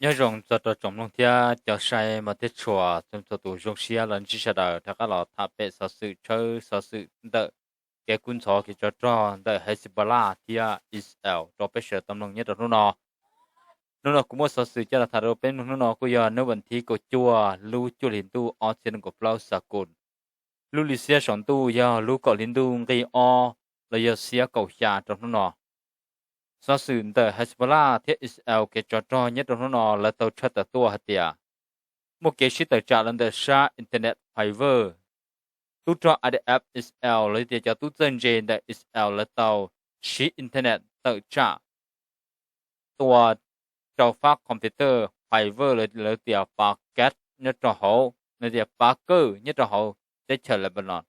Nyob zoo txog rau tsoom mloog thiab cov saib mos thiab tshua txhua tus, zoo siab los ntsib sawv daws rov qab los tham pem xov xwm tshawb xov xwm ntawm kev kub ntxhov kev tsov rog ntawm Hezbollah thiab Israel rau peb sawv daws tau mloog nyob rau hnub no. Hnub no kuv muaj xov xwm coj los tham rau peb mloog hnub no kuj yog hnub vas thib kaum cuaj lub cuaj hlis ntuj ob txhiab nees nkaum plaub xa kus. Lub hli xiab saum ntuj yog lub kaum hli ntuj nqig ob los yog xiab kaum xya rau hnub no. Xov xwm ntawm Hezbollah thiab Israel kev tsov rog nyob rau hnub no lawv tau tshaj tawm tuaj hais tias muaj kev sib tawm tsam los ntawm sab internet fiber. Tub rog I D F Israel los yog tias cov tub txawj ntse ntawm Israel lawv tau siv internet tawm tsam tua rau fab computer fiber los lawv tias pav kab nyob rau hauv, lawv tias pav kawj nyob rau hauv teb chaws Lebanon,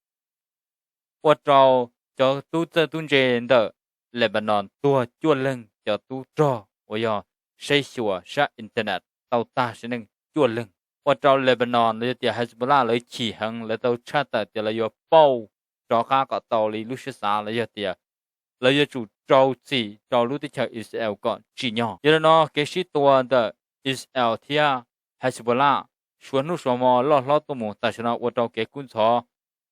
ua rau cov tub txawj tub ntse ntawm Lebanon tuag cuaj leeg, cov tub rog uas yog saib xyuas sab internet tau tag sim neej cuaj leeg, ua rau Lebanon los yog tias Hezbollah lawv chim heev, lawv tau tshaj tawm tias lawv yuav pauj rov qab kom tau li lub siab xav los yog tias lawv yuav tsum rau txim rau lub teb chaws Israel kom tsim nyog. Yog li no kev sib tua ntawm Israel thiab Hezbollah suav hnub suav hmo loj hlob tuaj mus tam sim no ua rau kev kub ntxhov,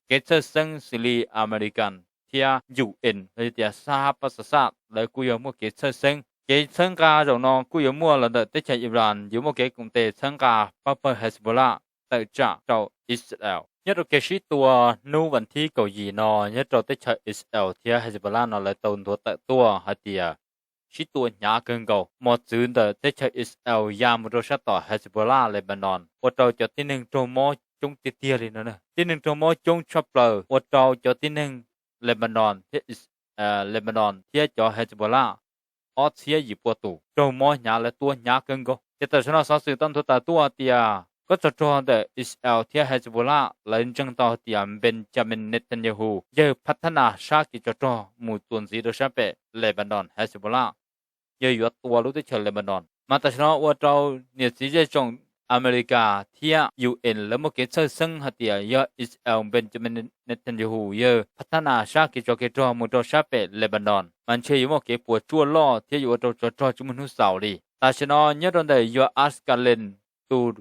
kev txhawj xeeb xws li American thiab U N los yog tias sab hab pab xa xaj lawv kuj yog muaj kev txhawj xeeb. Kev txhawb nqa zaum no kuj yuav muaj los ntawm teb chaws Iran yuav muaj kev koom tes txhawb nqa pab pawg Hezbollah tawm tsam rau Israel. Nyob rau kev sib tua hnub vas thib kaum yim no nyob rau teb chaws Israel thiab Hezbollah no lawv tau nthuav tawm tuaj hais tias sib tua hnyav kawg nkaus, mos txwv ntawm teb chaws Israel ya mus rau sab tom Hezbollah Lebanon ua rau cov tib neeg raug mob coob tiag tiag li no. Tib neeg raug mob coob tshaj plaws ua rau cov tib neeg Lebanon thiab Lebanon thiab cov Hezbollah ob txhiab yim pua tus raug mob hnyav, lawv tua hnyav kawg nkaus. Ces tam sim no xov xwm tau nthuav tawm tuaj tias kob tsov rog ntawm Israel thiab Hezbollah lawv ntseeg tau tias Benjamin Netanyahu yawg phav thab nas sab kev tsov rog mus txuas ntxiv rau sab pem Lebanon, Hezbollah yawg yuav tua lub teb chaws Lebanon. Mas tam sim no ua rau niam txiv zej tsoom America thiab U N lawv muaj kev txhawj xeeb hais tias yog Israel Benjamin Netanyahu yawg phav thab nas sab kev tsov kev rog mus rau sab pem Lebanon mas ntshe yuav muaj kev puas tsuaj loj thiab yuav ua rau tsov rog tsis muaj hnub xaus li. Tam sim no nyob rau ntawm Yoav Gallant tus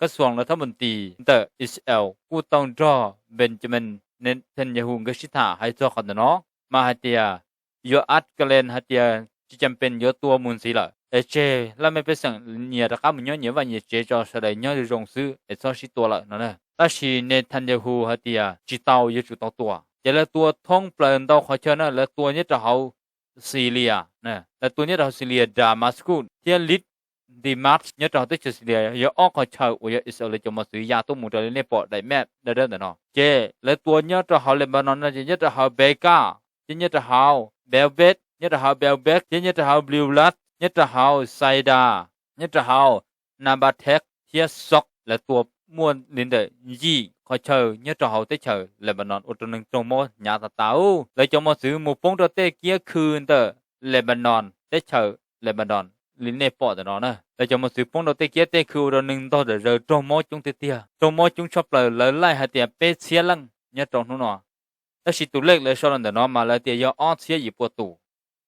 kab xuas lawv thab npus tis ntawm Israel kuj tau nrog Benjamin Netanyahu nkawd sib tham hais txog qhov ntawm no, mas hais tias Yoav Gallant hais tias tsis cam pees yuav tua mus ntxiv lawm es tseg laj mej pej xeem nyias rov qab mus nyob nyias vaj nyias tsev tso, sawv daws nyob zoo zoo xwb es txhob sib tua lawm no. Tab sis Netanyahu hais tias tsis tau, yuav tsum tau tua. Ces lawv tua thoob plaws ntau qhov chaw na, lawv tua nyob rau hauv Syria, lawv tua nyob rau hauv Syria, Damascus thiab Lit Dimash nyob rau hauv teb chaws Syria yog ob qhov chaw uas yog Israel lawv cov mos txwv ya tuaj mus raws li nej pom daim map dawb dawb ntawm no. Ces lawv tua nyob rau hauv Lebanon no ces nyob rau hauv Bekaa, thiab nyob rau hauv Belbek, nyob rau hauv Belbek thiab nyob rau hauv Bliulat, nyob rau hauv Saida, nyob rau hauv Nabatex thiab Xov. Lawv tua muaj li ntawm yim qhov chaw nyob rau hauv teb chaws Lebanon ua rau neeg raug mob hnyav tas tas. Lawv cov mos txwv mus poob rau tej kiab khw ntawm Lebanon, teb chaws Lebanon li nej pom ntawm no na. Lawv cov mos txwv poob rau tej kiab tej khw ua rau neeg ntog zam zaws raug mob coob tiag tiag, raug mob coob tshaj plaws, lawv laij hais tias peb txhiab leej nyob rau hnub no. Tab sis tus lej lawv sau los ntawm no mas lawv tias yog ob txhiab yim pua tus.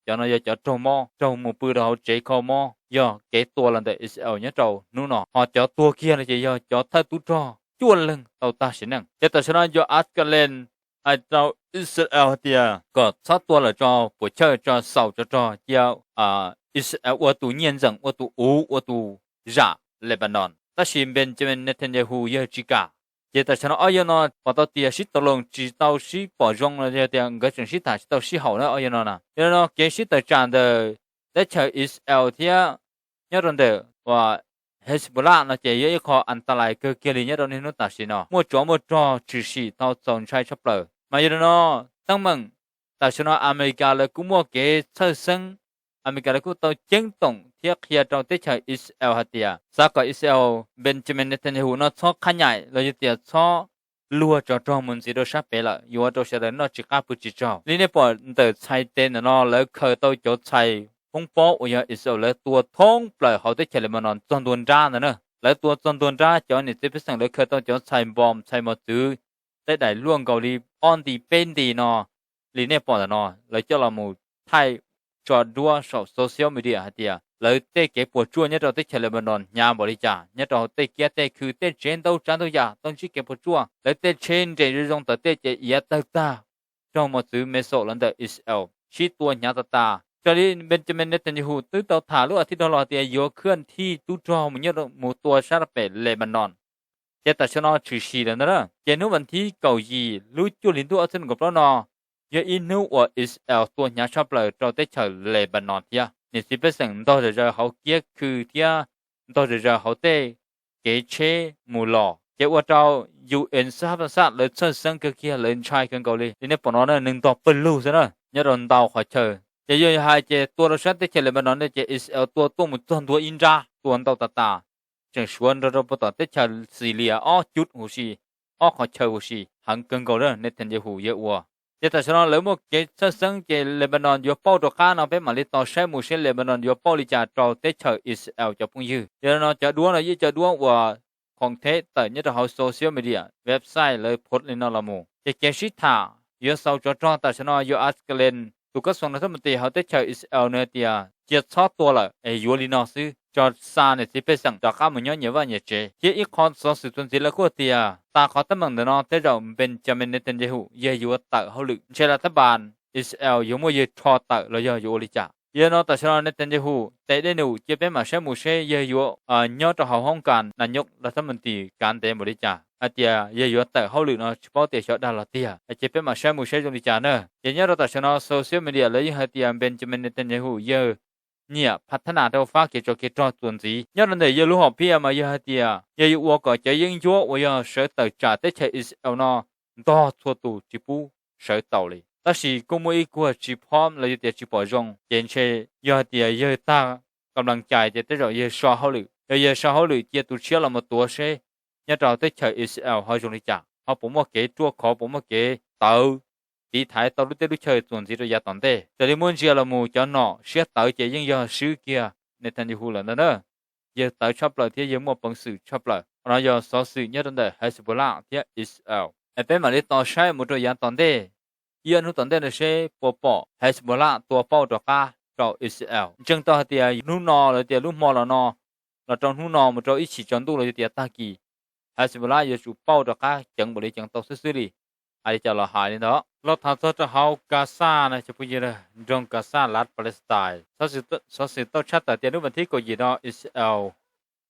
Cov no yog cov raug mob raug mus pw rau hauv tsev kho mob, yog kev tua los ntawm Israel nyob rau hnub no. Ho cov tuag kiag no ces yog cov thawj tub rog cuaj leeg tau tag sim neej. Ces tam sim no Yoav Gallant hais rau Israel hais tias kom txhob tua lawm tso, puas chawj tso, xaus tsov rog cia Israel ua tus nyiaj ntxeem, ua tus uv, ua tus zam Lebanon. Tab sis Benjamin Netanyahu yawg tsis kam. Ces tam sim no ob yawg no pom tau tias sib tau loos tsis tau sib pom zoo los yog tias nkawd tseem sib tham tsis tau sib haum na ob yawg no na. Yog li no kev sib tawm tsam ntawm teb chaws Israel thiab nyob rau ntawm uas Hezbollah no ces yog ib qho antalais kawg kiag li nyob rau niaj hnub tam sim no. Muaj tsov muaj rog tshwm sim tau txaus ntshai tshaj plaws. Mas yog li no teeb meem tam sim no Amelikas lawv kuj muaj kev txhawj xeeb. Amelikas lawv kuj tau ceeb toom thiab qhia rau teb chaws Israel hais tias xav kom Israel Benjamin Netanyahu no txhob qhab nyaim los yog tias txhob luag tsov rog mus ntxiv rau sab pem lawm, yuav ua rau sawv daws noj tsis qab pw tsis tsaug. Li nej pom ntawm txhais tes ntawm no lawv khaws tau cov txhais foob pob uas yog Israel lawv tua thoob plaws hauv teb chaws Lebanon txog ntua nrab ntawd na. Lawv tua txog ntua nrab, cov niam txiv pej xeem lawv khaws tau cov txhais npom txhais mos txwv tej daim luaj nkaus li ob nti peb nti no li nej pom ntawm no, lawv coj los mus thaij tso duab saum social media hais tias lawv tej kev puas tsuaj nyob rau teb chaws Lebanon hnyav npaum li cas, nyob rau tej kiab tej khw tej tsev ntau tsav ntau yam tau ntsib kev puas tsuaj, lawv tej tsheb nres zoo zoo taws tej ces iav tawg tag raug mos txwv Mexob los ntawm Israel sib tua hnyav tas tas. Raws li Benjamin Netanyahu twb tau tham lub as thiv dhau los tias yuav khwb thij tub rog mus nyob mus tua sab rau pem Lebanon, ces tam sim no tshwm sim lawm ntag na. Ces hnub vas thib kaum yim lub cuaj hli ntuj ob txhiab nees nkaum plaub no yog ib hnub uas Israel tua hnyav tshaj plaws rau teb chaws Lebanon thiab. Niam txiv pej xeem ntog zom zaws hauv kiab khw thiab ntog zom zaws hauv tej kev tsheb mus los, ces ua rau UN xab hab xaj lawv txhawj xeeb kawg kiag, lawv ntshai kawg nkaus li. Li nej pom no neeg ntog pawg lug xwb na nyob rau ntau qhov chaw. Ces yog hais ces tua rau sab teb chaws Lebanon no ces Israel tua tuaj mus txog ntua ib nrab tua ntau tas tas, tseem suav nrog rau puag tom teb chaws Xilias ob cub huv si, ob qhov chaw huv si heev kawg nkaus na Netanyahu yawg ua. Ces tam sim no lawv muaj kev txhawj xeeb ces Lebanon yuav pauj rov qab no peb mam li tos saib mus seb Lebanon yuav pauj li cas rau teb chaws Israel cov phooj ywg. Yog li no cov duab no yeej cov duab uas khoom theb tawm nyob rau hauv social media, website lawv post li no los mus. Ces kev sib tham yuav xaus tsov rog tam sim no yuav Askalen tus kab xoos no thab mus tis hauv teb chaws Israel nws tias cia txhob tua lawm es yuav li no xwb, tso xa niam txiv pej xeem rov qab mus nyob nyias vaj nyias tsev. Thiab ib qho xov xwm txuas ntxiv lawv kuj tias tas qhov teeb meem ntawm no tej zaum Benjamin Netanyahu yawg yuav tawm hauj lwm ntshe la thab npas Israel yuav muaj yawg rho tawm los yog yuav ua li cas. Yog no tam sim no Netanyahu tes dej num cia peb mam saib mus seb yawg yuav nyob rau hauv hoob kas nas nyoj la thab mus tis kav ntev npaum li cas. Hais tias yawg yuav tawm hauj lwm no tsis paub tias xyov dag los tiag, ces peb mam saib mus seb zoo li cas na. Ces nyob rau tam sim no social media lawv yeej hais tias Benjamin Netanyahu yawg nyiam phav thab nas rau fab kev tsov kev rog txuas ntxiv. Nyob rau ntawm yawg lub hom phiaj mas yawg hais tias yawg yuav ua kom cov yeeb ncuab uas yog sawv tawm tsam teb chaws Israel no ntog txhua tus tsis pub sawv taus li. Tab sis kuj muaj ib kuag tsis phob los yog tias tsis pom zoo, ces ntshe yog hais tias yawg tag kam las cais ces tej zaum yawg so hauj lwm, yog yawg so hauj lwm cia tus tshiab los mus tuav seb nyob rau teb chaws Israel ho zoo li cas, ho puas muaj kev ruaj khov, puas muaj kev tawv tiv thaiv tau lub teb lub chaw txuas ntxiv rau yav tom ntej. Raws li muab ntsia los mus cov nom siab tawv ces yeej yog swb kiag Netanyahu lawm ntag na. Yawg tawv tshaj plaws thiab yawg muaj peev xwm tshaj plaws. Qhov no yog xov xwm nyob rau ntawm Hezbollah thiab Israel. Es peb mam li tos saib mus rau yav tom ntej, ib ob hnub tom ntej no seb puas pom Hezbollah tua pauj rov qab rau Israel. Ntseeg tau hais tias hnub no los tias lub hmo los no los rau hnub no mus rau ib chim tsaus ntuj los yog tias tag kis, Hezbollah yuav tsum pauj rov qab ceev npaum li ceev tau xwb xwb li. Hais li cas los hais li ntawd. Los tham txog rau hauv Gaza no cov phooj ywg, nroog Gaza lav Palestine, xov xwm tau tshaj tawm tias hnub vas thib kaum yim no Israel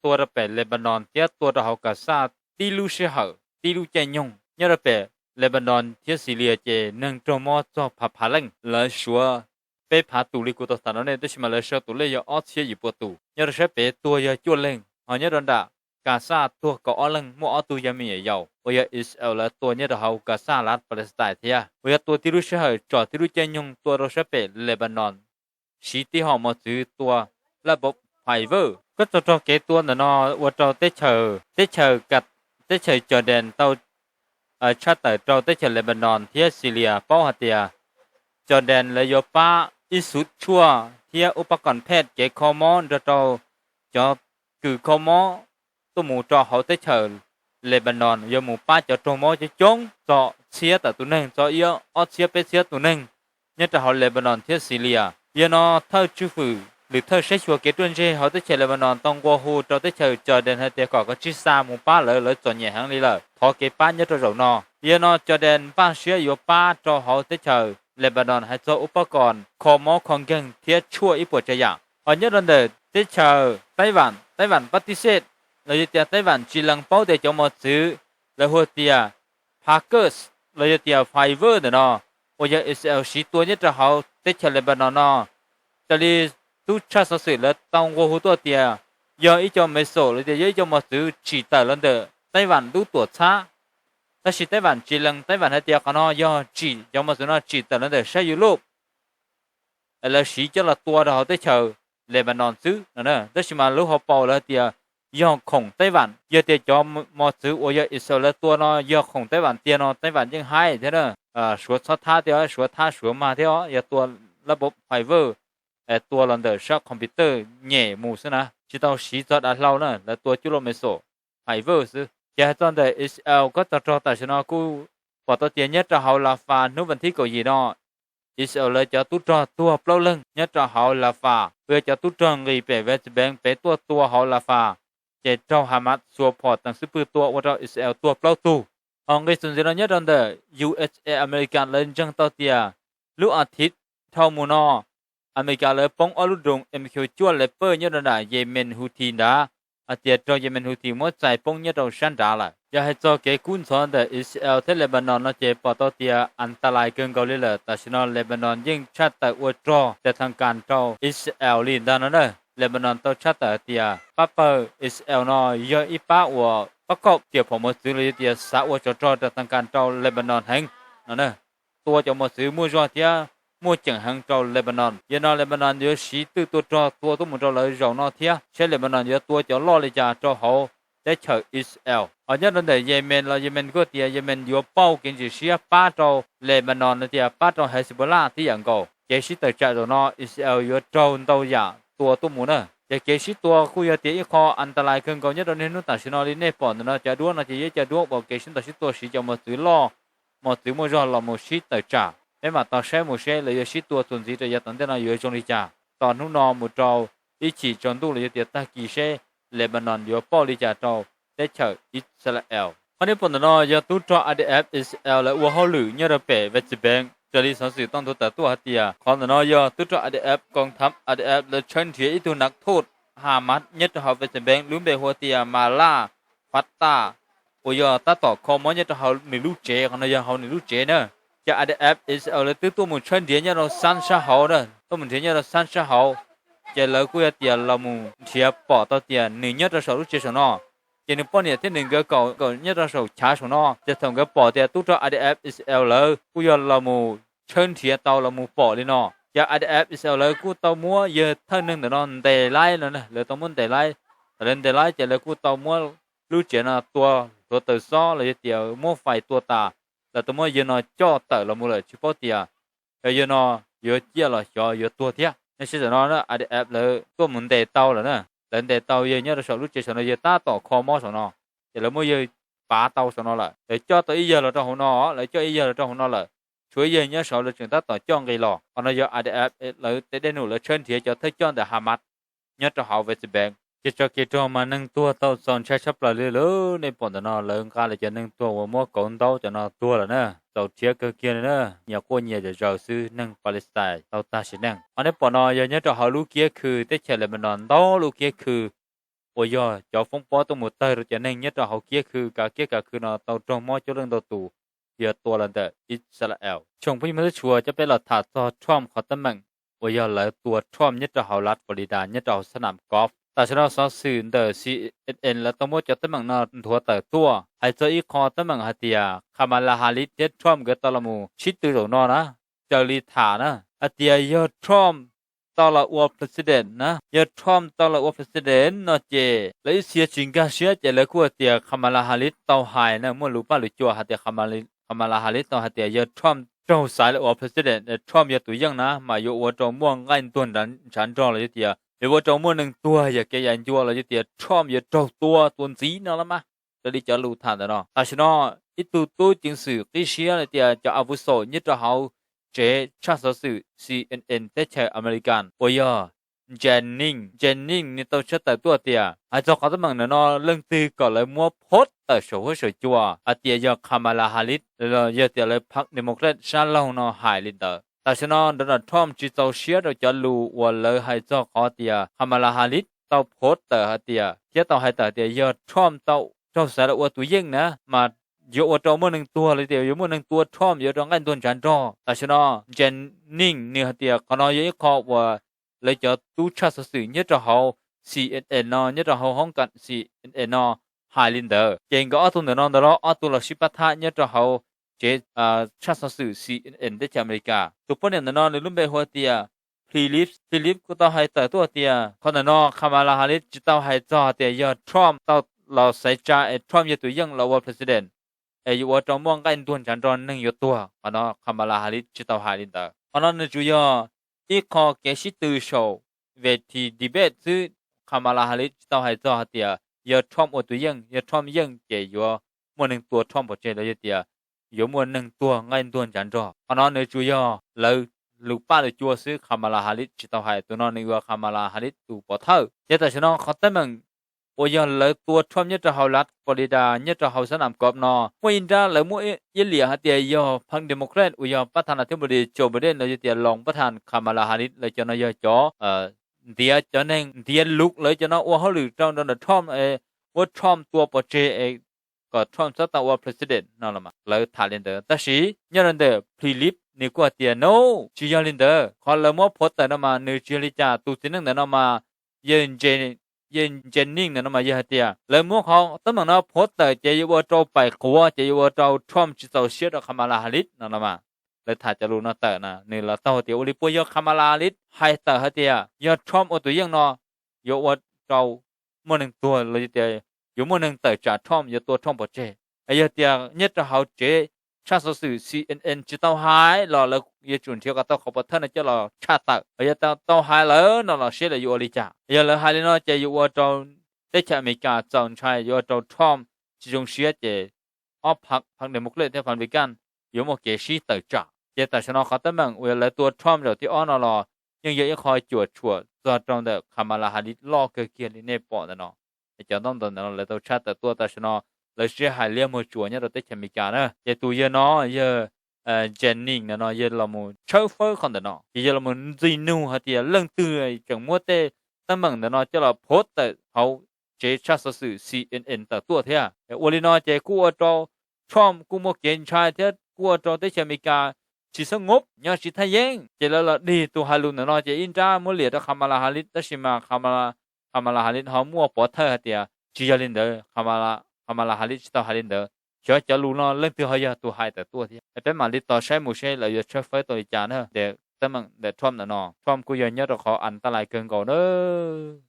tua rau pem Lebanon thiab tua rau hauv Gaza tib lub sij hawm tib lub caij nyoog. Nyob rau pem Lebanon thiab Syria ces neeg raug mob txog phav phav leej, lawv suav peb phav tus li kuv tau tham rau nej, tab sis mas lawv sau tus lej yog ob txhiab yim pua tus. Nyob rau sab pem tuag yog cuaj leeg, ho nyob rau nram Gaza tuag kaum ob leeg, muaj ob tug yog me nyuam yaus uas yog Israel lawv tua nyob rau hauv Gaza lav Palestine thiab, uas yog tua tib lub sij hawm tsom tib lub caij nyoog tua rau sab pem Lebanon siv tib hom mos txwv tua laj pov fiber. Kob txog rau kev tua ntawm no ua rau teb chaws, teb chaws, teb chaws Jordan tau tshaj tawm rau teb chaws Lebanon thiab Syria paub hais tias Jordan lawv yuav pab ib xuv tshuaj thiab ub pab koom phet kev kho mob nrog rau cov kws kho mob tuaj mus rau hauv teb chaws Lebanon, yuav mus pab cov raug mob coob coob txog txhiab tawm tus neeg, txog ib ob txhiab peb txhiab tus neeg nyob rau hauv Lebanon thiab Syria. Yog no thawj tswj hwm lwm thawj saib xyuas kev ruaj ntseg hauv teb chaws Lebanon tau nqua hu rau teb chaws Jordan hais tias kom koj tsij xa mus pab lawv, lawv txom nyem heev li lawm, thov kev pab nyob rau zaum no. Yog no Jordan npaj siab yuav pab rau hauv teb chaws Lebanon hais txog ub pab koom kho mob kho nkeeg thiab tshuaj ib puas tsav yam. Ho nyob rau ntawm teb chaws Taiv Vam, Taiv Vam pab tib xej los yog tias Taiv Vam tsis lees paub tias cov mos txwv lawv hu tias Hackers los yog tias fiber ntawm no uas yog Israel siv tua nyob rau hauv teb chaws Lebanon no, raws li tub tshaj xov xwm lawv tau nqua hu tuaj tias yog ib co missile los tias yog ib co mos txwv tsim tawm los ntawm Taiv Vam lub tuam txhab. Tab sis Taiv Vam tsis lees, Taiv Vam hais tias qhov no yog tsim, cov mos txwv no tsim tawm los ntawm sab Europe, lawv siv coj los tua rau hauv teb chaws Lebanon xwb no. Tab sis mas lub hauv paus lawv hais tias yog khoom Taiv Vam, yog tias cov mos txwv uas yog Israel lawv tua no yog khoom Taiv Vam tiag no Taiv Vam yeej haib thiab na. Suav txhob thab thiab, Suav thab Suav mag thiab, yog tua laj pov fiber, tua los ntawm sab computer nyem mus xwb na, tsis tau siv txog dav hlau na, lawv tua cuaj luaj missile fiber xwb. Ces hais txog ntawm Israel kob txog rau tam sim no kuj pom tau tias nyob rau hauv Rafah hnub vas thib kaum yim no Israel lawv cov tub rog tuag plaub leeg nyob rau hauv Rafah, uas yog cov tub rog nqis pem West Bank pem tuaj tua hauv Rafah, ces raug Hamas xuas phom teem xub pwg tua ua rau Israel tuag plaub tug. Ho nqe txuas ntxiv no nyob rau ntawm U S A America lawv ntseeg tau tias lub as thiv dhau mus no, America lawv poob ob lub nroog M Q cuaj Leopard nyob rau nram Yemen Houthi nrad, hais tias raug Yemen Houthi muab txais poob nyob rau sab nrad lawm. Yog hais txog kev kub ntxhov ntawm Israel thiab Lebanon no ces pom tau tias antalais kawg nkaus li lawm. Tam sim no Lebanon yeej tshaj tawm ua rog tas thas kas rau Israel li ntag no na. Lebanon tau tshaj tawm hais tias pab pawg Israel no yog ib pab uas pab kaum tiam phom mos txwv los yog tias xav ua tsov rog tas thas kas rau Lebanon heev no na. Tua cov mos txwv muaj zog thiab muaj ceem heev rau Lebanon. Yog no Lebanon yuav siv twj tua rog tua tuaj mus rau lawv zaum no thiab saib Lebanon yuav tua cov loj li cas rau hauv teb chaws Israel. Ho nyob rau ntawm Yemen los Yemen kuj tias Yemen yuav pauj kev ntxim siab pab rau Lebanon no tias pab rau Hezbollah tib yam nkaus. Kev sib tawm tsam zaum no Israel yuav raug ntau yam tua tuaj mus na. Ces kev sib tua kuj yog tias ib qho antalais kawg nkaus nyob rau niaj hnub tam sim no li nej pom ntawm no cov duab no ces yog cov duab uas kev sib ntaus sib tua siv cov mos txwv loj, mos txwv muaj zog los mus sib tawm tsam. Peb mam tos saib mus seb lawv yuav sib tua txuas ntxiv rau yav tom ntej no yuav zoo li cas. Tom hnub no mus rau ib chim tsaus ntuj los yog tias tag kis seb Lebanon yuav pauj li cas rau teb chaws Israel. Qhov nej pom ntawm no yog tub rog I D F Israel lawv ua hauj lwm nyob rau pem West Bank raws li xov xwm tau nthuav tawm tuaj hais tias qhov ntawm no yog tub rog I D F, koom thab I D F lawv tshawb nrhiav ib tug nav thoj Hamas nyob rau hauv West Bank lub npe hu tias Malas Fatah, uas yog tab tom kho mob nyob rau hauv nws lub tsev. Qhov no yog hauv nws lub tsev na. Ces I D F Israel lawv twb tuaj mus tshawb nrhiav nyob rau sab sab hauv na, tuaj mus nrhiav nyob rau sab sab hauv. Ces lawv kuj yog tias los mus nrhiav pom tau tias nws nyob rau saum lub tsev saum no. Ces nws poj niam thiab nws nkawd kaum nyob rau saum chav saum no. Ces thaum nkawd pom tias tub rog I D F Israel lawv kuj yog los mus tshawb nrhiav tau los mus pom li no, ces I D F Israel lawv kuj tau muab yawg thawj neeg ntawm no ntes laib no, lawv tau muab ntes laib. Thaum lawv ntes laib ces lawv kuj tau muab lub tsev no tua hluav taws xob los yog tias muab fais tua tas. Lawv tau muab yawg no coj tawm los mus lawm tsis paub tias yog yawg no yuav ciaj los xyov yuav tuag thiab. Nej saib tam no I D F lawv tuaj mus ntes tau lawm na. Lawv ntes tau yawg nyob rau saum lub tsev saum no, yawg tab tom kho mob saum no. Ces lawv muab yawg pav tau saum no lawm, lawv coj tau ib yawg los rau hauv no, lawv coj ib yawg los rau hauv no lawm. Tshuav ib yawg nyob saud lawv tseem tab tom coj nqis los. Qhov no yog I D F lawv tej dej num lawv tshawb nrhiav cov thawj coj ntawm Hamas nyob rau hauv West Bank. Ces tso kev rog mas neeg tuag tau txaus ntshai tshaj plaws li lawm. Nej pom ntawm no lawv nqa lawv cov neeg tuag uas muab kauv ntaub cov no tuag lawm na, txaus rhiav kawg kiag li na. Nyias quaj nyias zom zaws xwb, neeg Palestine tau tag sim neej. Qhov nej pom no yog nyob rau hauv lub kiab khw teb chaws Lebanon, ntau lub kiab khw uas yog cov foob pob tuaj mus tawg rau cov neeg nyob rau hauv kiab khw, kav kiab kav khw no tau raug mob coob leej ntau tus, yog tua los ntawm Israel. Tsoom phooj ywg txhua tus, coj peb los tham txog Trump qhov teeb meem uas yog lawv tua Trump nyob rau hauv lab Florida nyob rau hauv sab nam golf. Tam sim no xov xwm ntawm C N N lawv tau muab cov teeb meem no nthuav tawm tuaj hais txog ib qho teeb meem hais tias Kamala Harris thiab Trump nkawd tau los mus sib tw zaum no na, raws li tham na, hais tias yog Trump tau los ua president na, yog Trump tau los ua president no ces lawv ib txhia tsis nkag siab ces lawv kuj hais tias Kamala Harris tau hais na, muaj lus paj lus cua hais tias Kamala Harris tau hais tias yog Trump raug xaiv los ua president, Trump yog tus yeej na mas yuav ua rau muaj nqaij ntuag ntshav nrog los yog tias yuav ua rau muaj neeg tuag yog kev yav ncua los yog tias Trump yuav raug tua tua ntxiv no los mas. Raws li cov lus tham ntawm no, tam sim no ib tug tub ceev xwm qib siab li tias cov abuso nyob rau hauv tsev tshaj xov xwm C N N teb chaws American uas yog Jennings, Jennings nws tau tshaj tawm tuaj tias hais txog qhov teeb meem ntawm no leej twg kom lawv muab post tawm saum huab saum cua hais tias yog Kamala Harris los yog tias lawv phav Democrat sab laug no hais li ntawd. Tam sim no Donald Trump tsis txaus siab rau cov lus uas lawv hais txog qhov tias Kamala Harris tau post tawm hais tias thiab tau hais tawm tias yog Trump tau raug xaiv los ua tus yeej na mas yuav ua rau muaj neeg tuag los tias yuav muaj neeg tua Trump, yuav ua rau nqaij ntuag ntshav nrog. Tam sim no Jennings nws hais tias qhov no yog ib qho uas lawv cov tub tshaj xov xwm nyob rau hauv C N N no, nyob rau hauv hoob kam C N N no hais li ntawd. Ces nkawd ob tug ntawm no ntawd los ob tug los sib pab thab nyob rau hauv tsev tshaj xov xwm C N N teb chaws America. Tus poj niam ntawm no nws lub npe hu tias Philip, Philip kuj tau hais tawm tuaj tias qhov ntawm no Kamala Harris tsis tau hais txog tias yog Trump tau los xaiv tsa es Trump yog tus yeej los ua president es yuav ua rau muaj nqaij ntuag ntshav nrog, neeg yuav tuag. Qhov no Kamala Harris tsis tau hais li ntawd. Qhov no nws tsuas yog ib qho kev sib tw saum ves thi debate xwb. Kamala Harris tsis tau hais txog hais tias yog Trump ua tus yeej, yog Trump yeej ces yuav muaj neeg tua Trump pov tseg los yog tias yuav muaj neeg tuag nqaij ntuag ntshav nrog. Qhov no nws tsuas yog lawv lus paj lus cua xwb, Kamala Harris tsis tau hais. Tus no nws yog Kamala Harris tus pov thawj. Ces tam sim no qhov teeb meem uas yog lawv tua Trump nyob rau hauv Las Florida nyob rau hauv xab nam kov no muaj ib nrab lawv muab iab liam hais tias yog pheem Democrat uas yog pab tha nas thib npus dis Joe Biden los yog tias loos pab tha Kamala Harris, lawv cov no yog cov ntiav, cov neeg ntiav lus, lawv cov no ua hauj lwm rau Donald Trump, muab Trump tua pov tseg es kom Trump txhob tau ua president no los mas lawv tham li ntawd. Tab sis nyob rau ntawm Plib nws kuj hais tias no, tsis yog li ntawd, qhov lawv muab phuav tawm no mas nws tsis yog li cas. Tus txiv neej ntawm no mas yawg Jeanine ntawm no mas yog hais tias lawv muab qhov teeb meem no phuav tawm ces yuav ua rau pais quav, ces yuav ua rau Trump tsis txaus siab rau Kamala Harris no los mas. Lawv tham cov lus no tawm na, nws los taug tias ua li puas yog Kamala Harris hais tawm hais tias yog Trump ua tus yeej no yuav ua rau muaj neeg tuag los yog tias yuav muaj neeg tawm tsam Trump, yuav tua Trump pov tseg. Yog tias nyob rau hauv tsev tshaj xov xwm C N N tsis tau hais los lawv yuav tsum nrhiav kom tau qhov pov thawj no coj los tshaj tawm. Yog tau hais lawm no los seb lawv yuav ua li cas. Yog lawv hais li no ces yuav ua rau teb chaws Amelikas txaus ntshai, yuav ua rau Trump tsis zoo siab ces ob pheem, pheem Democrat thiab pheem Republican yuav muaj kev sib tawm tsam. Ces tam sim no qhov teeb meem uas lawv tua Trump zaum thib ob no los yeej yog ib qho cuam tshuam txog rau ntawm Kamala Harris loj kawg kiag li nej pom ntawm no. Cov ntaub ntawv ntawm no lawv tau tshaj tawm tuaj tam sim no lawv sib hais liab muag tsuas nyob rau teb chaws Amelikas na. Ces tus yawg no, yawg Jeanine no yawg los mus tshawb fawb qhov ntawm no ces yawg los mus ntxig nug hais tias leej twg tseem muab tej teeb meem ntawm no coj los phuav tawm hauv tsev tshaj xov xwm C N N tawm tuaj thiab. Ua li no ces kuj ua rau Trump kuj muaj kev ntshai thiab kuj ua rau teb chaws Amelikas tsis xab ngob, nyob tsis thaj yeeb. Ces lawv los dig tus hais lus ntawm no ces ib nrab muab liam rau Kamala Harris, tab sis mas Kamala Harris ho muaj pov thawj hais tias tsis yog li ntawd, Kamala Harris tsis tau hais li ntawd. Xyov cov lus no leej twg ho yog tus hais tawm tuaj thiab. Peb mam li tos saib mus seb lawv yuav tshawb fawb tau li cas na. Teeb meem ntawm Trump ntawm no, Trump kuj yog nyob rau qhov an taj lais kawg nkaus na,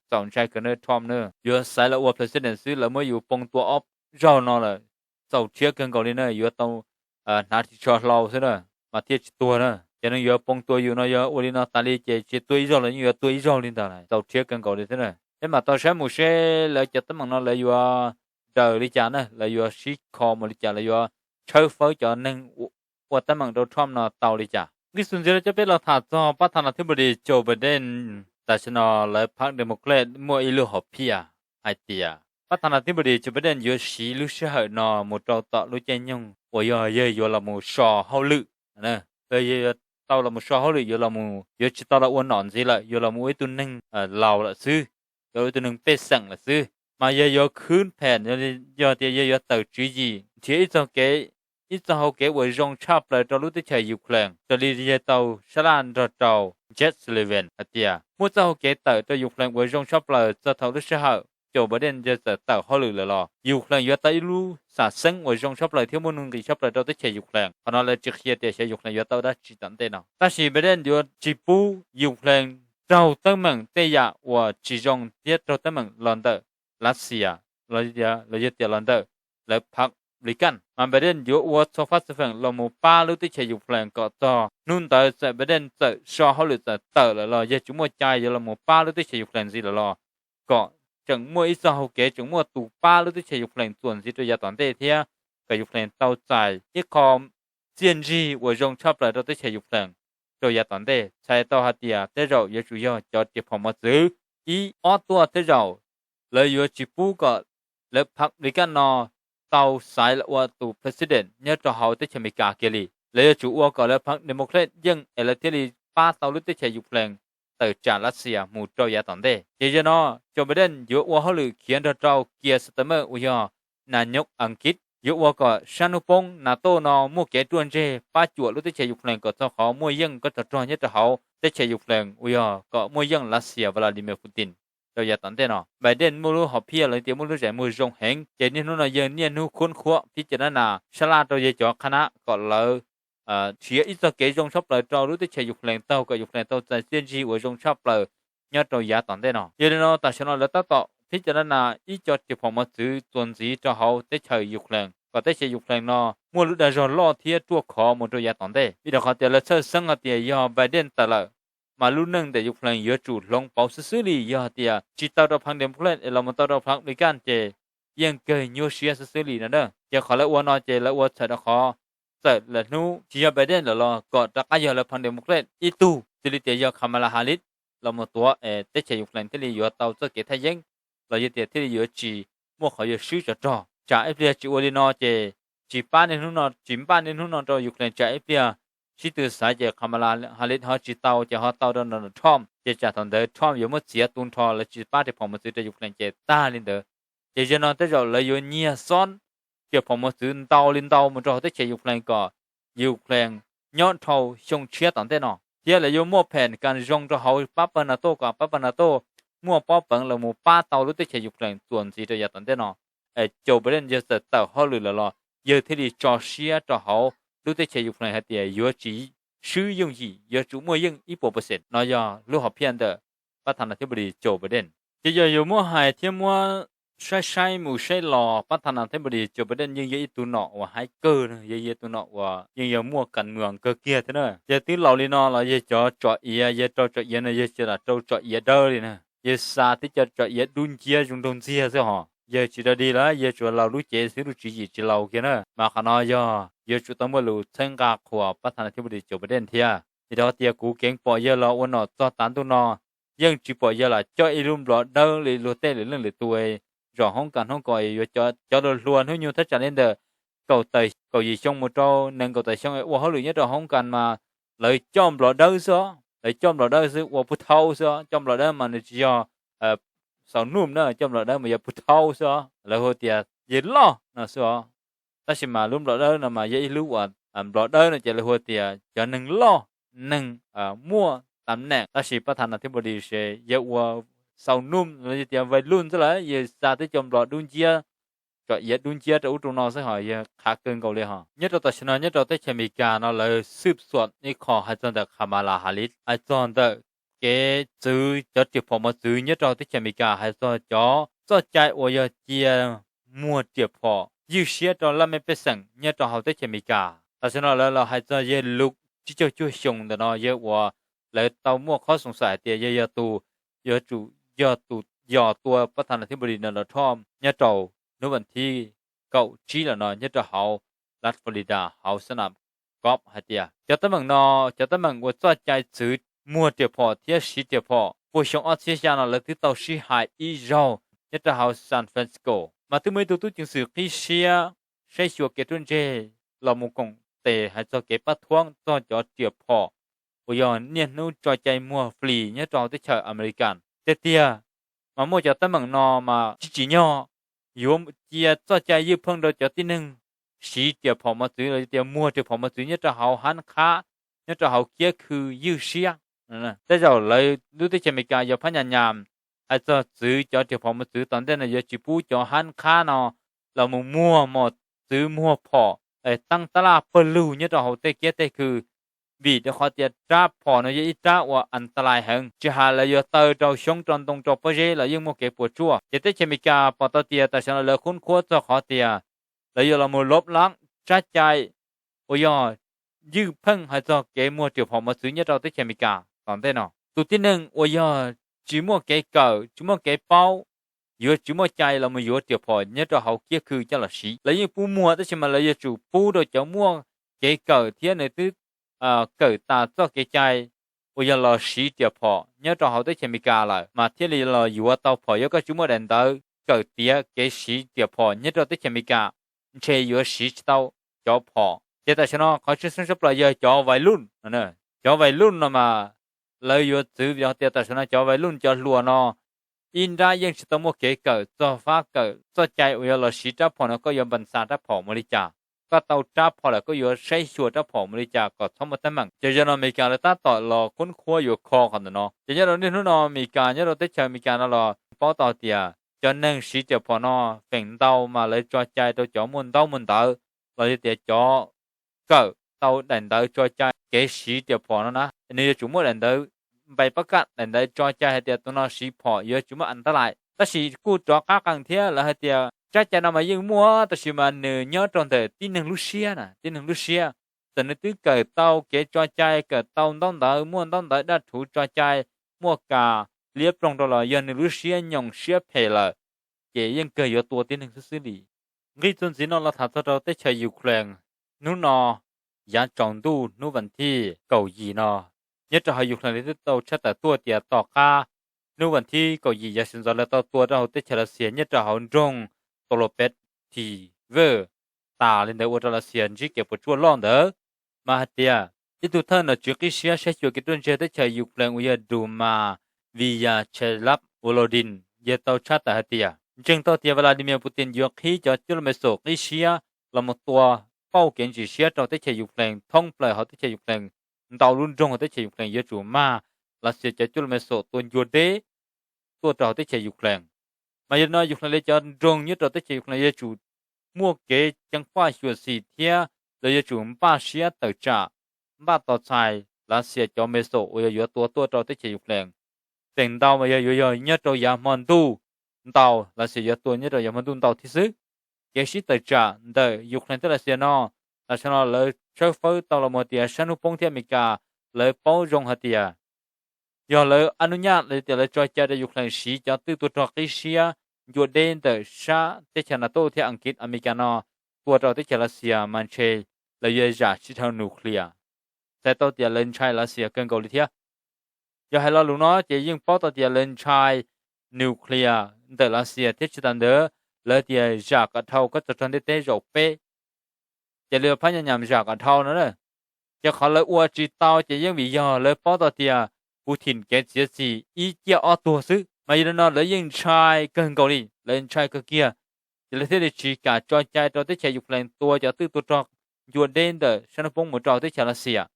txaus ntshai kawg na Trump na. Yuav xaiv los ua president xwb lawv muab yus poo tua ob zaug no lawm, txaus rhiab kawg nkaus li na, yuav tau hnav ris tsho hlau xwb na mas thiaj tsis tuag na. Cov neeg yuav poo tua yus no yog ua li no tas li ces tsis tua ib zaug los yeej yuav tua ib zaug li ntawd, txaus rhiab kawg nkaus li xwb na. Peb mam tau saib mus seb lawv cov teeb meem no lawv yuav daws li cas na, lawv yuav sib kho mus li cas, lawv yuav tshawb fawb cov neeg ua teeb meem rau Trump no tau li cas. Nkig xus ntxiv los cov peb los tham txog pab tha nas thib npus dis Joe Biden. Tam sim no lawv pab Democrat muaj ib lub hom phiaj hais tias pab tha nas thib npus dis Joe Biden yuav siv lub sij hawm no mus rau tom lub caij nyoog uas yog yawg yuav los mus so hauj lwm. Yawg yuav tau los mus so hauj lwm, yuav los mus, yuav tsis tau los ua nom ntxiv lawm, yuav los mus ua ib tug neeg laus lawm xwb, yuav ua ib tug neeg pej xeem lawm xwb. Mas yawg yuav khwb phem, yog tias yawg yuav tawm tswv yim nrhiav ib txoj kev, ib txoj hau kev uas zoo tshaj plaws rau lub teb chaws Ukraine raws li yawg tau sab laj nrog rau Jake Sullivan hais tias muaj txoj hau kev tawm rau Ukraine uas zoo tshaj plaws txog thaum lub sij hawm Joe Biden yawg txawm tawm hauj lwm lawm los Ukraine yuav tau ib lub xam xeeb uas zoo tshaj plaws thiab muaj nuj nqis tshaj plaws rau teb chaws Ukraine. Qhov no lawv tsis qhia tias xyov Ukraine yuav tau dab tsi tom ntej no. Tab sis Biden yuav tsis pub Ukraine raug teeb meem tej yam uas tsis zoo thiab raug teeb meem los ntawm Lav Xias los yog tias los ntawm lawv phav Plikan. Mas Biden yuav ua txhua fab txhua feem los mus pab lub teb chaws Ukraine kom txog hnub ntawd txawm Biden txawm so hauj lwm txawm tawm lawm los yawg tsis muaj cai yuav los mus pab lub teb chaws Ukraine ntxiv lawm los kom tseem muaj ib txoj hau kev, tseem muaj tus pab lub teb chaws Ukraine txuas ntxiv rau yav tom ntej thiab kom Ukraine tau txais ib qho txiaj ntsig uas zoo tshaj plaws rau teb chaws Ukraine rau yav tom ntej. Txhais tau hais tias tej zaum yuav tsum yog cov riam phom mos txwv ib ob tuaj tej zaum lawv yuav tsis pub kom lawv phav Plikan no tau xaiv los ua tus president nyob rau hauv teb chaws Amelikas kiag li. Lawv yuav tsum ua kom lawv phav Democrat yeej es lawv thiaj li pab tau lub teb chaws Ukraine tawm tsam Lav Xias mus rau yav tom ntej. Ces yog no, Joe Biden yuav ua hauj lwm khiav nrog rau Keir Starmer uas yog nas nyob Askiv, yuav ua kom sab hnub poob NATO no muaj kev ruaj ntseg pab cuam lub teb chaws Ukraine kom txog qhov muaj yeej kob tsov rog nyob rau hauv teb chaws Ukraine uas yog kom muaj yeej Lav Xias Vladimir Putin rau yav tom ntej no. Biden muaj lub hom phiaj los tias muaj lub zais muag zoo heev, ces niaj hnub no yawg niaj hnub khuab khuab phib cov nab nas sab laj rau yawg cov qhab nab kom lawv nrhiav ib txoj kev zoo tshaj plaws rau lub teb chaws Ukraine taug kom Ukraine tau txais txiaj ntsig uas zoo tshaj plaws nyob rau yav tom ntej no. Yog li no tam sim no lawv tab tom phib cov nab nas ib co riam phom mos txwv txuas ntxiv rau hauv teb chaws Ukraine kom teb chaws Ukraine no muaj lub dag zog loj thiab ruaj khov mus rau yav tom ntej. Vim rau qhov tias lawv txhawj xeeb hais tias yog Biden tawm lawm mas lub neej ntawm Ukraine yuav tsum hloov pauv xwb xwb li yog tias tsis tau rau phav Democrat es los mus tau rau phav Plikan ces yeej kawg nyuaj siab xwb xwb li no na. Ces qhov lawv ua no ces lawv ua txhawm rau qhov txawm lawm hnub tsis yog Biden lawm los kom rov qab yog lawv pheej Democrat ib tug, xws li tias yog Kamala Harris los mus tuav es teb chaws Ukraine thiaj li yuav tau txoj kev thaj yeeb, los yog tias thiaj li yuav tsis muaj qhov yuav swb tsov rog. Tsam ib pliag tsis ua li no ces tsis pab niaj hnub no, tsis npaj niaj hnub no rau Ukraine, tsam ib pliag sib tw xaiv ces Kamala Harris ho tsis tau ces ho tau rau Donald Trump, ces tsam thaum ntawd Trump yuav muab txiav tu nrho, lawv tsis pab riam phom mos txwv rau Ukraine ces tag li ntawd. Ces zaum no tej zaum lawv yuav nyiag xob riam phom mos txwv ntau li ntau mus rau hauv teb chaws Ukraine kom Ukraine nyob dhau xyoo tshiab tom ntej no, thiab lawv yuav muaj phem kas zoo rau hauv pab pawg NATO kom pab pawg NATO muaj pob peev los mus pab tau lub teb chaws Ukraine txuas ntxiv rau yav tom ntej no. Joe Biden yawg txawm tawm hauj lwm lawm los yawg thiaj li tso siab rau hauv lub teb chaws Ukraine hais tias yuav tsis swb yooj yim, yuav tsum muaj yeej ib puas percent. No yog lub hom phiaj ntawm pab thas nas thib npau dis Joe Biden. Ces yog yuav muab hais thiab muab saib saib mus saib los, pab thas nas thib npau dis Joe Biden yeej yog ib tug nom uas haib kawg, yeej yog ib tug nom uas yeej yog muaj kas mws kawg kiag thiab na. Yog twb laus li no los yog cov tsom iav, yog rau tsom iav no yog tsis lam rau tsom iav dawb li na, yog xa twb cov tsom iav dub nciab zoo nraug ntxiag xwb hos. Yog tsis rau dig lawm, yog tsuas laus lub cev xwb, lub tswv yim tsis laus kiag na. Mas qhov no yog yuav tsum tau muaj lus txhawb nqa qhuas pab thas nas thib npau dis Joe Biden thiab. Vim rau qhov tias kuv keev pom yawg los ua nom txog tav ntuj no, yeej tsis pom yawg lam coj ib lub nplov dawb li luag tej lwm leej lwm tus. Zaum hoob kas hnub ko yuav cov hluas hluas hnub nyoog thaj tsam li ntawm kaum tawm kaum yim xyoo mus rau nees nkaum tawm xyoo ua hauj lwm nyob rau hoob kas mas lawv coj nplov dawb xwb os, lawv coj nplov dawb xwb, ua pug thaub xwb os. Coj nplov dawb mas nws tsis yog xaus num na, coj nplov dawb mas yog pug thaub xwb os, lawv hu tias yawg loj no xwb os. Tab sis mas lub nplov dawb no mas yog ib lub uas nplov dawb no ces lawv hu tias cov neeg loj, neeg muaj tam neem. Tab sis pab thas nas thib npau dis ces yawg ua xaus num los yog tias vais luj xwb lawm, yawg xa twb cov nplov dub nciab, tsom iav dub nciab rau ub rau no xwb hos yawg qhav kawg nkaus li hos. Nyob rau tam sim no nyob rau teb chaws Amelikas no lawv xwb xuam ib qho hais txog ntawm Kamala Harris, hais txog ntawm kev txwv cov riam phom mos txwv nyob rau teb chaws Amelikas, hais txog cov txoj cai uas yog cia muag riam phom ywj siab rau laj mej pej xeem nyob rau hauv teb chaws Amelikas. Tam sim no lawv los hais txog yawg Luk tsib caug cuaj xyoo ntawm no, yawg uas lawv tau muaj qhov xoom xaim hais tias yawg yog tus yuav tsum yog tus yos tua pab thas nas thib npau dis Donald Trump nyob rau hnub vas thib kaum tsib lawm no nyob rau hauv laj Florida hauv xab nam golf hais tias cov teeb meem no, cov teeb meem uas txoj cai txwv muag riam phom thiab siv riam phom puag xyoo ob txhiab xya no lawv twb tau sib hais ib zaug nyob rau hauv San Francisco, mas twb muaj ib tug tub ceev xwm qib siab saib xyuas kev ruaj ntseg los mus koom tes hais txog kev pab thuab txog cov riam phom uas yog niaj hnub tso cai muag flis nyob rau hauv teb chaws Amelikas tiag tiag. Mas muaj cov teeb meem no mas tsis tsim nyog yuav cia txoj cai ywj pheej rau cov tib neeg siv riam phom mos txwv los yog tias muag riam phom mos txwv nyob rau hauv hab qhab, nyob rau hauv kiab khw ywj siab. Tej zaum lawv lub teb chaws Amelikas yog phab nyas nyas hais txog txwv cov riam phom mos txwv tom ntej no yuav tsis pub cov hab qhab no los mus muag mos txwv muag phom teeb tab laj pawg lug nyob rau hauv tej kiab tej khw, vim rau qhov tias rab phom no yog ib rab uas antalais heev, tsis hais lawv yuav taw rau xyoob rau ntoo rau pob zeb los yeej muaj kev puas tsuaj. Ces teb chaws Amelikas pom tau tias tam sim no lawv khub khuab txog qhov tias lawv yuav los mus lob lab tsab cai uas yog ywj pheej hais txog kev muag riam phom mos txwv nyob rau teb chaws Amelikas tom ntej no. Tus tib neeg uas yog tsis muaj kev kawm tsis muaj kev paub yuav tsis muaj cai los mus yuav riam phom nyob rau hauv kiab khw coj los siv. Lawv yeej pub muag tab sis mas lawv yuav tsum pub rau cov muaj kev kawm thiab nws twb kawm tas txoj kev cai uas yog los siv riam phom nyob rau hauv teb chaws Amelikas lawm mas thiaj li los yuav tau phom. Yog koj tsis muaj daim ntawv kawm tiav kev siv riam phom nyob rau teb chaws Amelikas, ntshe yuav siv tsis tau cov phom. Ces tam sim no qhov tseem ceeb tshaj plaws yog cov vais luj, cov vais luj no mas lawv yuav txwv vim tias tam sim no cov vais luj cov hluas no ib nrab yeej tsis tau muaj kev kawm txog fab kawm txoj cai uas yog los siv rab phom no koj yuav npas xa rab phom mus li cas, koj tau rab phom lawm koj yuav saib xyuas rab phom mus li cas kom txhob muaj teeb meem. Ces yog no Amelikas lawv tab tom los khub khuab yuav kho qhov ntawm no. Ces nyob rau niaj hnub no Amelikas nyob rau teb chaws Amelikas no los paub tau tias cov neeg siv riam phom no feem ntau mas lawv tso cai rau cov muaj ntaub muaj ntawv los yog tias cov kawm tau daim ntawv tso cai kev siv riam phom no na, nws yuav tsum muaj daim ntawv npais pab kaj, daim ntawv tso cai hais tias tus no siv phom yuav tsis muaj antalais. Tab sis kuj rov qab qees thiab, lawv hais tias tsab cai no mas yeej muaj tab sis mas nws nyob rau ntawm tib neeg lub siab na, tib neeg lub siab. Txawm nws twb kawm tau kev tso cai, kawm tau ntaub ntawv, muaj ntaub ntawv dab rhuv tso cai, muaj kas liab ploog rau los yog nws lub siab nyoos siab phem lawm ces yeej kawg yuav tua tib neeg xwb xwb li. Nqis txuas ntxiv no los tham txog rau teb chaws Ukraine. Hnub no yav tsaus ntuj hnub vas thib kaum yim no, nyob rau hauv Ukraine lawv twb tau tshaj tawm tuaj tias tom qab hnub vas thib kaum yim yav sawv ntxov lawv tau tua rau hauv teb chaws Lav Xias nyob rau hauv nroog Tolopetiv Ver tas li ntawd ua rau Lav Xias ntsib kev puas tsuaj loj ntawd. Mas hais tias ib tug thawj nom tswv qib siab saib xyuas kev ruaj ntseg teb chaws Ukraine uas yog Duma Vyacheslav Volodin yog tau tshaj tawm hais tias ntseeg tau tias Vladimir Putin yuav qhib cov cuaj luaj me xom qib siab los mus tua pauj kev ntsim siab rau teb chaws Ukraine thoob plaws hauv teb chaws Ukraine, ntau lub nroog hauv teb chaws Ukraine yuav tsum mag Lav Xias cov cuaj luaj me xom tua ncua deb tuaj rau hauv teb chaws Ukraine. Mas yog li no Ukraine lawv cov nroog nyob rau teb chaws Ukraine yuav tsum muaj kev ceev faj xyuam xim thiab lawv yuav tsum npaj siab tawm tsam npaj tos txhais Lav Xias cov me xom uas yog yuav tua tuaj rau teb chaws Ukraine. Tseem ntau mas yog yuav yog nyob rau yav hmo ntuj ntau, Lav Xias yuav tua nyob rau yav hmo ntuj ntau thiab xwb. Kev sib tawm tsam ntawm Ukraine thiab Lav Xias no, tam sim no lawv tshawb fawb tau los mus tias sab hnub poob thiab Amelikas lawv paub zoo hais tias yog lawv ab nub nyaj los tias lawv tso cai rau Ukraine siv cov twj tua rog qib siab ncua deb ntawm sab teb chaws NATO thiab Askiv Amelikas no tua rau teb chaws Lav Xias mas ntshe lawv yuav zam sib dhau nuclear. Txhais tau tias lawv ntshai Lav Xias kawg nkaus li thiab. Yog hais lo lus no ces yeej paub tau tias lawv ntshai nuclear ntawm Lav Xias thiab tsis tas ntawd lawv tias zam kom dhau koj txog rau ntiaj teb zaum peb, ces lawv yuav phab nyas nyam zam kom dhau no na. Ces qhov lawv ua tsis tau ces yeej vim yog lawv paub tau tias Putin kev txiav txim ib ciaj ob tuag xwb. Mas yog li no lawv yeej ntshai kawg nkaus li, lawv ntshai kawg kiag. Ces lawv thiaj li tsis kam tso cai rau teb chaws Ukraine tua cov twj tua rog ncua deb ntawm sab hnub poob mus rau teb chaws Lav Xias.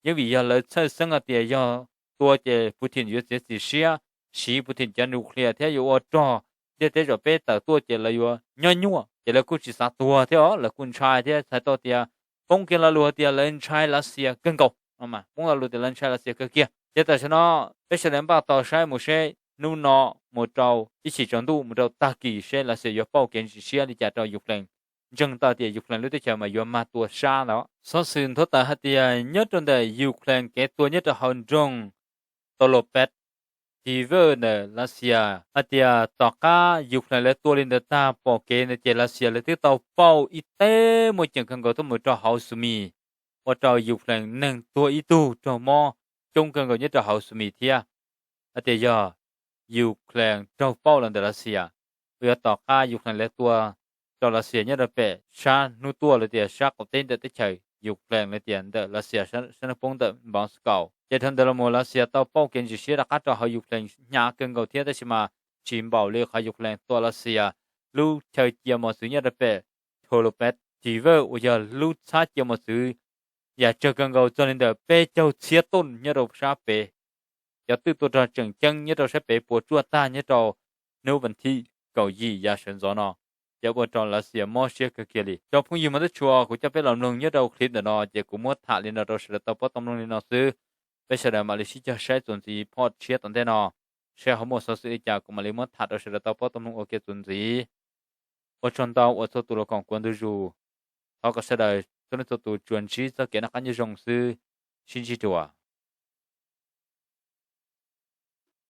Yeej vim yog lawv txhawj xeeb hais tias yog tua ces Putin yuav txiav txim siab siv Putin cov nuclear thiab yuav ua rog ntiaj teb zaum peb tawm tuaj ces lawv yuav nyob nyuaj, ces lawv kuj tsis xav tuag thiab os, lawv kuj ntshai thiab txhais tau tias poob kiag lo lus hais tias lawv ntshai Lav Xias kawg nkaus, poob lo lus tias lawv ntshai Lav Xias kawg kiag. Ces tam sim no peb sawv daws npaj tos saib mus seb hnub no mus rau ib chim tsaus ntuj mus rau tag kis seb Lav Xias yuav pauj kev ntsim siab li cas rau Ukraine. Ntseeg tau tias Ukraine lub teb chaws mas yuav mag tua sab ntawd. Xov xwm nthuav tawm hais tias nyob rau ntawm Ukraine kev tua nyob rau hauv nroog Tolopetiv Ver ntawm Lav Xias hais tias tom qab Ukraine lawv tua li ntawd tag pom kev ntawd ces Lav Xias lawv twb tau pauj ib teg muaj ceem kawg nkaus tuaj mus rau hauv Sumy, ua rau Ukraine neeg tuag ib tug raug mob coob kawg nkaus nyob rau hauv Sumy thiab. Hais tias yog Ukraine raug pauj los ntawm Lav Xias, uas yog tom qab Ukraine lawv tua rau Lav Xias nyob rau pem sab hnub tuaj los tias sab qaum teb ntawm teb chaws Ukraine los tias ntawm Lav Xias sab hnub poob ntawm Moscow. Ces dhau ntawd los mus Lav Xias tau pauj kev ntsim siab rov qab rau hauv Ukraine hnyav kawg nkaus thiab, tab sis mas tsis npaum li qhov Ukraine tua Lav Xias lub chaw cia mos txwv nyob rau pem Tolopetiv Ver uas yog lub txhab cia mos txwv yam tsawg kawg nkaus txog li ntawm peb caug txhiab toj nyob rau sab pem. Cov twj tua rog tseem ceeb nyob rau sab pem puas tsuaj tag nyob rau hnub vas thib kaum yim yav sawv ntxov no, ces ua rau Lav Xias mob siab kawg kiag li. Cov phooj ywg mog, teb tshua kuv coj peb los mloog nyob rau clip ntawm no ces kuv muab tham li no rau sawv daws tau paub tau mloog li no xwb. Peb sawv daws mam li sib cog saib txuas ntxiv phoj tshiab tom ntej no, seb ho muaj xov xwm li cas kuv mam li muab tham rau sawv daws tau paub tau mloog ua ke txuas ntxiv. Ua tsaug ntau uas txhua tus los koom kuv ntu zus. Thov kom sawv daws txhua leej txhua tus tsuas ntsib txoj kev noj qab nyob zoo xwb. Sib ntsib dua.